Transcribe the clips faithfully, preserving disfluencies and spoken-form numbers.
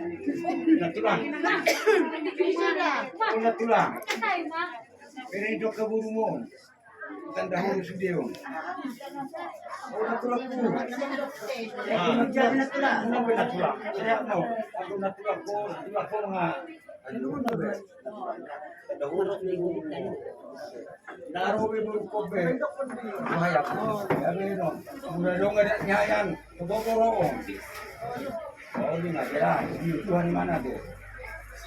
Natulang. Natulang. Bere dok ka burung on. Tanda huruf sude on. Oh, natulang. Natulang. Natulang. Sehat no. Aku natulang. Natulang. Tanda huruf sude on. Naro be burung kobe. Wah ya. Ya be no. Udah dong ada nyayan. Coba borong. Oh, ini nggak jelas. Ini Tuhan mana dia?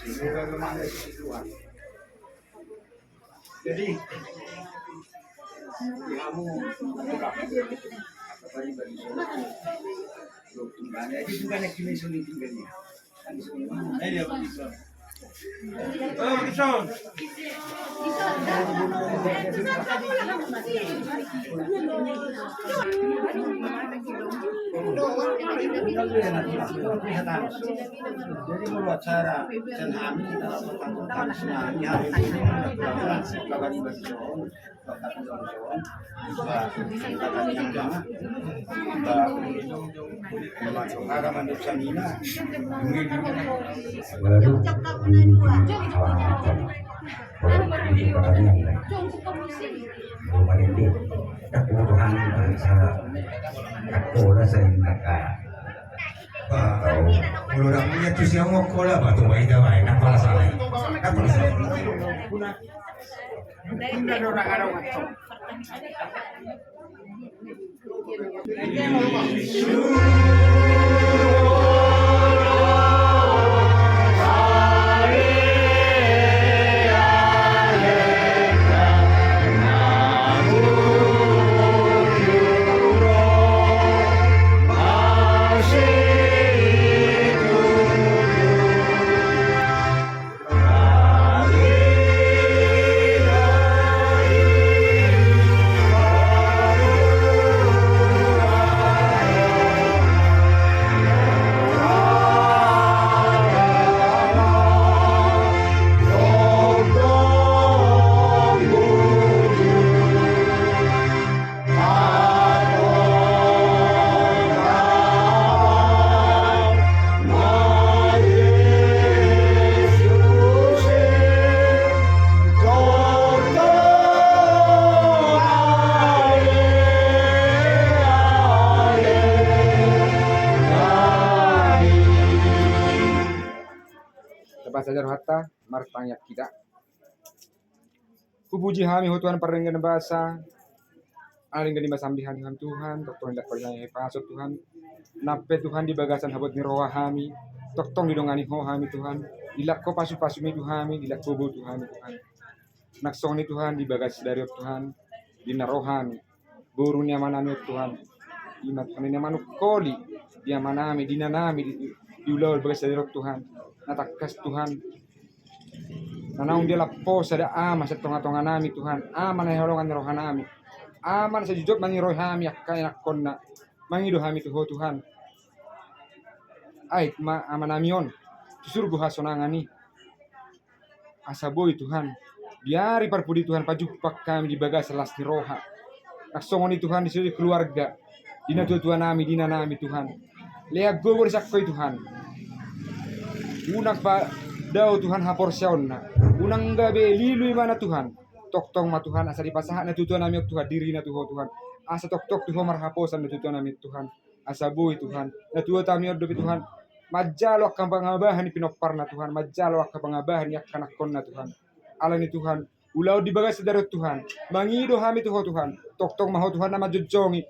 Ini bagaimana sih Tuhan? Jadi, kamu apa bagi bagi soal? Lo tunggannya, itu tunggannya kini sulit tunggannya. Kan di sini mana? Eh, dia bagi soal. Oh, bagi soal. Jadi molo acara sian hami, kita lakukan tentang semuanya, hari ini kita lakukan kabar bagi soal. Baru Rumah ini tak butuh angin bangsa. Tak bola sering tak. Kalau dah punya tu siang mau kola batu baik dah baik. Tak pernah salah. Tak pernah salah. Tapasahat rohanta, martangiang hita. Hupuji hami Ho Tuhan pardenggan basa, ala denggan ni basa Tuhan, Tuhan, tongtong dilak pardenggan ni basa Tuhan, nang pe Tuhan di bagasan habot ni roha hami, tongtong didongani Ho hami Tuhan, dilak Ho pasu-pasumi tu hami, dilak Ho bou tu hami Tuhan. Nang songon i Tuhan di bagas sadari on Tuhan, di na ro hami, boru ni amanami on Tuhan, ima Tuhan na manungkoli di amanami, di inanami, di, di ulaon bagas sadari on Tuhan, na tangkas Tuhan, na naung dialap Ho sada ama sian tonga-tonganami Tuhan, ama na hinaholongan ni rohanami, ama na sai jotjot mangido hami angka ianakkonna, mangido hami tu Ho Tuhan. Aek ma amanami on tu surgo hasonangan i. Asa boi Tuhan, di ari parpudi Tuhan pajumpang hami di bagasan las ni roha. Nang songon i Tuhan di sude keluarga, di natua-tuanami, di inanami Tuhan. Lean gogo di sangko i Tuhan. Unang pa dao Tuhan haporseaonna. Unang gabe lilu ibana Tuhan. Tongtong ma Tuhan asa dipasahat natua-tuanami on Tuhan dirina tu Ho Tuhan. Asa tongtong tu Ho marhaposan natua-tuanami on Tuhan. Asa boi Tuhan, natuatami on dope Tuhan, manjalo angka pangabahan ni pinomparna Tuhan, manjalo angka pangabahan ni angka anakkonna Tuhan. Alani Tuhan, ulaon di bagas sadari on Tuhan, mangido hami tu Ho Tuhan, tongtong ma Ho Tuhan na manjonjongi,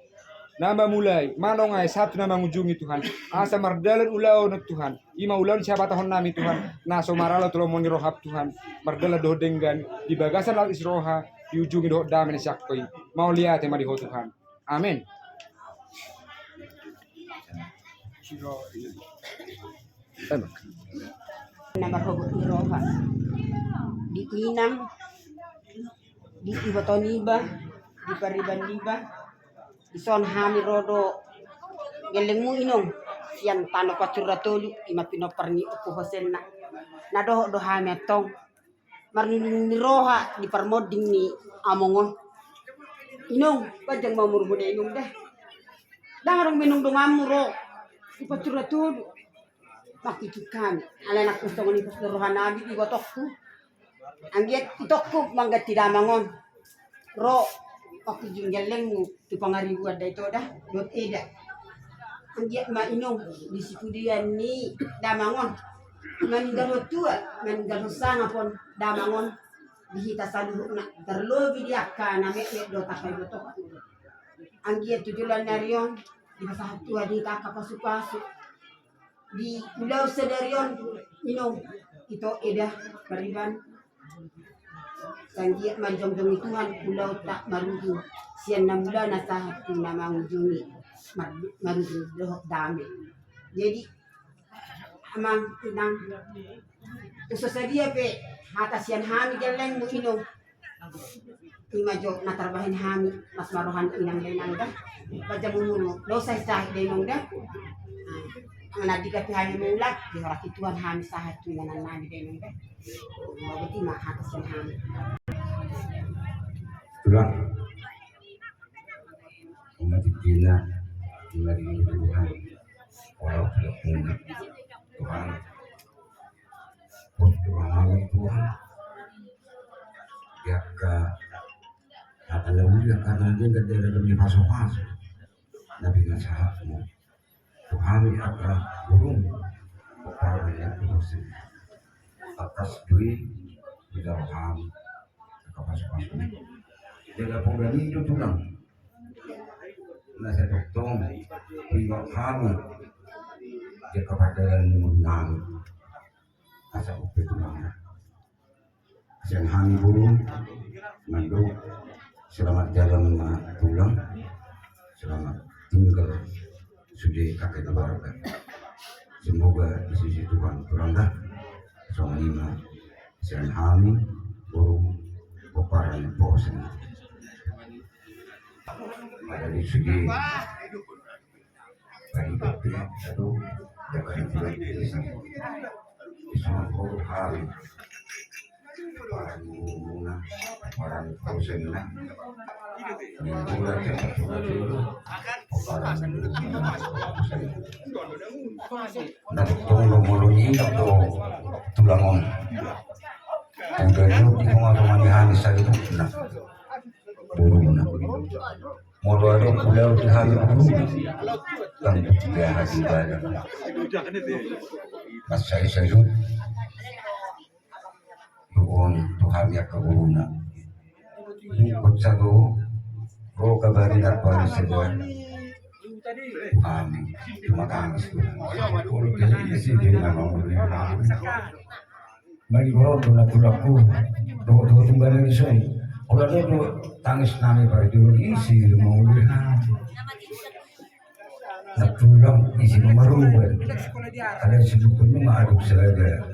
na mamulai, manongai sahat tu na mangujungi Tuhan, asa mardalan ulaon on Tuhan, ima ulaon sihabatahonnami Tuhan, na so maralo tu lomo ni roham Tuhan, mardalan dohot denggan di bagasan las ni roha, diujungi dohot dame na siangkoi, mauliate ma di Ho Tuhan. Amen. Na marhobot ni roha di inang, di iboto niba, di pariban niba, dison hami ro do gellengmu inong sian tano Pancur Ratolu, ima pinompar ni Ompu Hosenna. Na dohot do hami antong marnunung ni roha di parmonding ni among on. Inong, panjang ma umurmu da inong da. Ndang adong be inong donganmu ro di Pancur Ratolu. Mangkikik hami, alai nangkin songon i pos do roha nami di ibotongku. Anggiat itongku mangganti damang on. Ro, mangkikik gellengmu tu Pangaribuan da ito da, dohot eda. Anggiat ma inong di sipudian ni damang on. Maninggalhon tua, maninggalhon sangap on damang on. Di hita saluhutna, tarlobi di angka na metmet dohot angka ibotongku. Anggiat tu joloan ni ari on, dipasahat Tuhan di hita angka pasupasu. Di ulaon sadari on, inong, ito, eda, pariban. Sai anggiat ma jongjong ni Tuhan ulaonta marujung sian na mula na sahat tu na mangujungi, mar-, marujung dohot dame. Jadi, amang, inang, tung so sadia pe hata sian hami gellengmu, inong. Ima jo na tarbahen hami, las ma roha ni inang da, inang da. Baen ma umurmu, dao sahit-sahit da, inong da. Nah, anggiat pe hami mulak, dihoraki Tuhan hami sahat tu inganan nami da, inong da. Botima hata sian hami. Tulang. Umat ipina, Tuhan. Walau tidak punya Tuhan. Tuhan, Tuhan. Ia ka, apa lagi ia ka, nanti kan dia ada beli paso-paso. Nabi nasahatmu. Tuhan, ia ka, burung. Tuhan, ia ka, burung. Atas dui, di dalam ham. Ia ka, paso-paso. Dia ada program itu, Tuhan. Na sai tongtong, tinggal hami. Ia ka, padalan ni munang. Asa upe tulang. Sian hami boru, mandok, selamat jalan ma tulang, selamat tinggal sude kakek keluarga. Semoga disisi Tuhan tulang da. Songon i ma sian hami boru Pomparan Posen. Ada di sude. Tulang on. Udah dulu di tengah-tengah ni hami saja. Nah. Molo adong ulaon di hami boru, tanggung jawab hati ibadah. Mansai sajo. Dohon tu hami angka boruna. Ingkon sajo, ro kabari na paling sajo. Hami, terima kasih. Olo, jadi isi dia nama. Mari boru na tulangku, dohot-dohot tumbalan i son. Olo do tangis nami parjolo isi mangolu hami. Na tulang isi mamaruba. Ada sidukun ma aduk sada.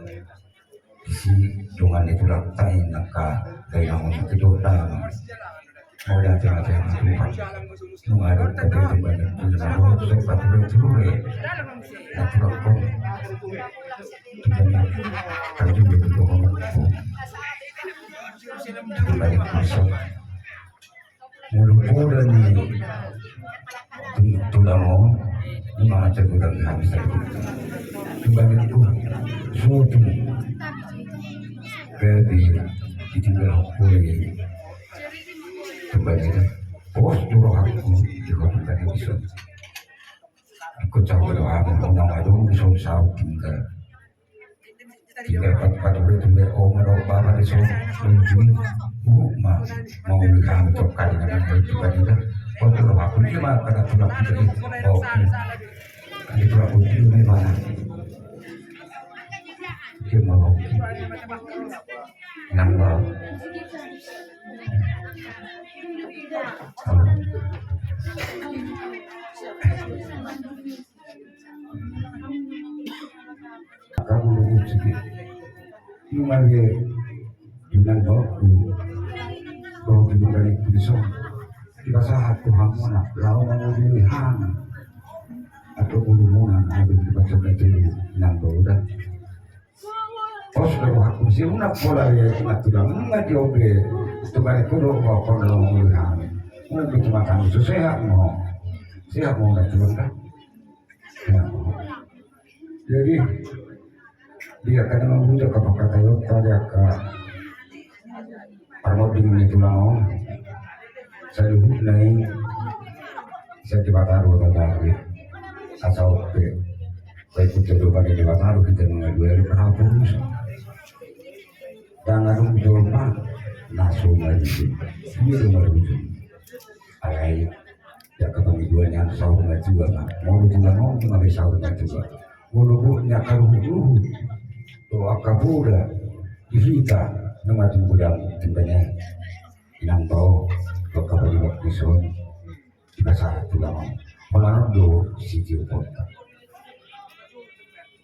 Isi dongan ni tulang tai nangka dai nangka sidukun nama. Mauliate ma tu Tuhan. Nunga adong pe tu badan tu na rohot so patulur-tulur. Na tulang on. Tulang on. Tulang on. Molo poda ni tulang on. Nunga adong godang habis. Tulang on. Suatu. Berarti ditinggal hokoi. Coba kita. Pos tu rohangku di kota tadi bisa. Ikut campur rohangku nang adong di son sau tinggal. Tinggal pat-pat udah tinggal oma dohot bapa di son. Ujung. Uh, ma. Mau di kami tok kali dengan itu tadi dah. Pos tu rohangku ini mah pada tulang kita ni. Oke. Di pelabuhan itu di mana? Di mana? Nang mana? Kamu lebih sedih. Ima dia bilang dohot tu, dohot tu balik tu son. Dipasahat tu hamuna laho mangoloi hami. Atau guru muna na adong di pasahat tu nang boru da. Pos do rohangku si unang pola ia na tulang nunga diobe. Tu balik tu do bahwa kau laho mangoloi hami. Unang betul makan itu sehat mo. Sehat mo na tulang da. Ya. Jadi, di angka na mambujak angka pangkataionta di angka parmonding ni tulang on, saluhutna i sian Debata do tajari. Asa on pe, baik tu Debata do hita mangaduali parhaporusan. Ndang adong jolma na so marujung. Dia do marujung. Alai, angka pangidoan i saur matua ma. Molo tulang on ma be saur matua, molo boi angka ruhut-ruhut dohot angka poda di hita, nunga tung godang tingkos i. Inang tau, angka pangidoan dison dipasahat tulang on. Holan on do sitioponta.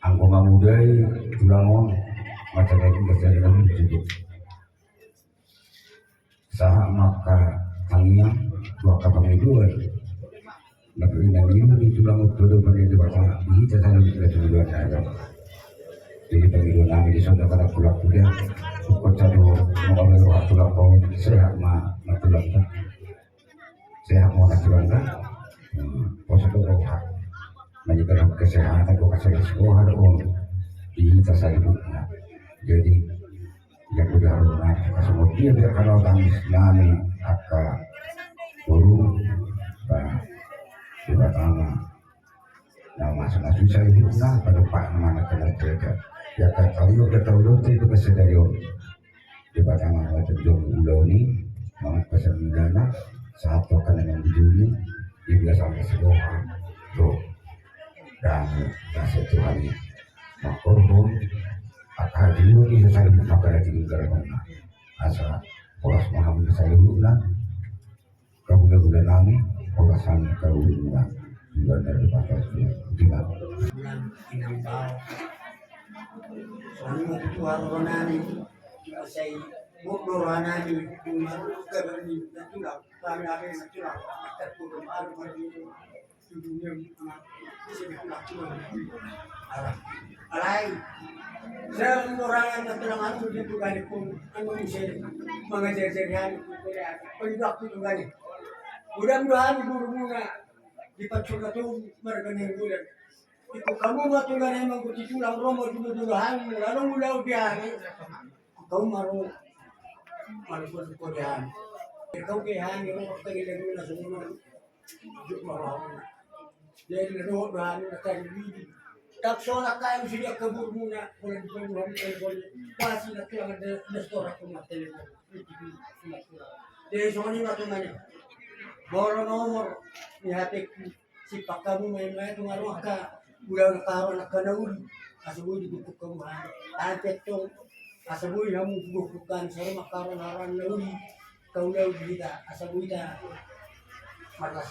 Anggo mamodai tulang on, mata daging, mata daging. Sahat ma angka tangiang, tu angka pangidoan. Na pe inang i ni tulang on, tu adopan ni Debata, di hita saluhutna tulang on. Jadi pangidoan nami dison, angka na tulang on, pokokna do, molo roha tulang on, sehat ma, ma tulang on. Sehat ma na tulang on. Hmm, pos do roha. Manjadi kesehatan, do kesehatan, roha do on. Di hita saluhutna. Jadi, yang udah harus nasi kasih dia biar kalau tangis nami angka guru, bah, di pertama. Na masa-masa susah ibu na, pada pak mana kena tega. Ya kan, kalau udah tahu lo, itu kesedarion. Di batang mata jong ulaon i, mangan pasan mudana, sahat tu angka na mambujuni, di bagasan angka siboha, do. Dan, dan setuhan i. Mangkorhon, angka hadirin i sasari maka na tinggal na. Asa, polas maham saluhutna, Kabula-bula nami, horas nami kabula-bula. Sudah dari batas dia. Tidak. Inang tau. Soalnya itu roha nami. Saya buk roha nami. Cuma kabar ni natural. Kami ada natural. Akan turun alam lagi. Alai, seorang orang yang telah masuk di tukang itu, anu, bisa mengajar-ajari anak, pendidik itu kan. Mudah-mudahan guru muna di pacul katu mereka nenggulan. Itu kamu mau tinggal yang mengikuti tulang romo dulu-dulu, lalu mulai dia. Kau maru, maru berkodahan. Kau kehan, kau kagak ada guna semua. Juk maru. Jadi, na dohot bahan na tadi lidi. Tak soal kayu sidia kabur muna, kalau di pembuhan telepon. Pasti na tulang ada, ada setoran rumah telepon. Jadi, soalnya nggak tunganya. Baru nomor, di H P ku. Sipak hamu ma i ma i, tung adong angka ulaon, angka aron, angka na uli, asa boi diguguk hamu hami. Alai pe tong, asa boi hamu guguk hami, sai ro ma angka aron-aron na uli, angka ulaon di hita, asa boi hita marlas.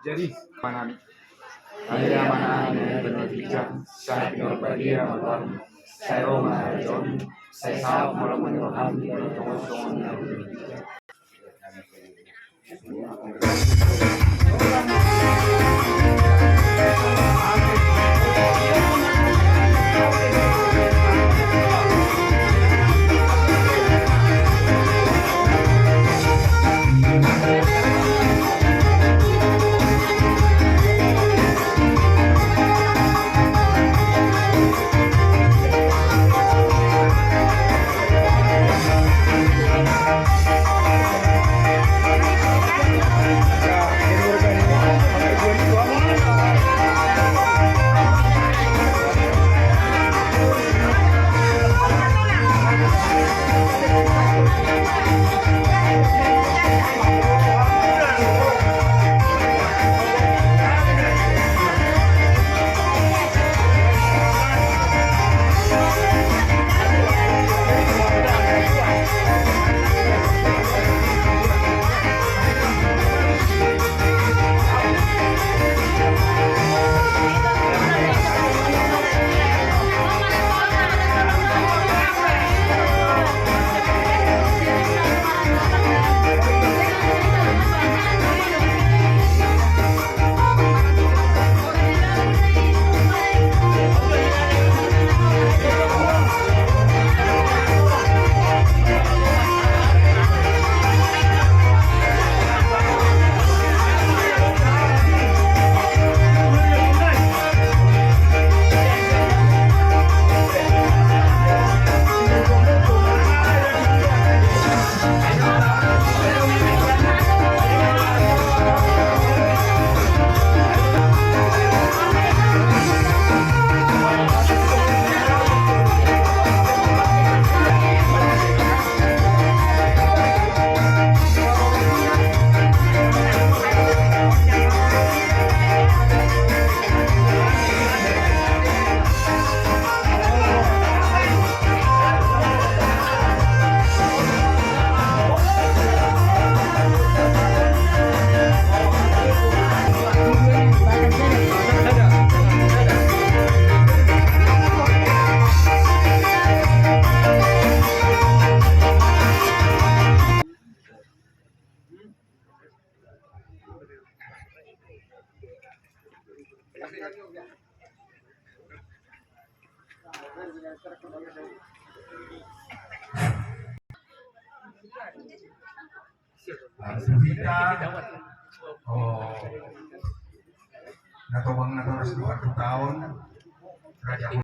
Jadi, manami. Adia manami, benar bijak, saya pinor badia, malam, saya roma, John, saya sahab, malam, malam, malam, malam, malam, malam, malam, Hita, oh, na tobang na torus dua puluh tahun, raja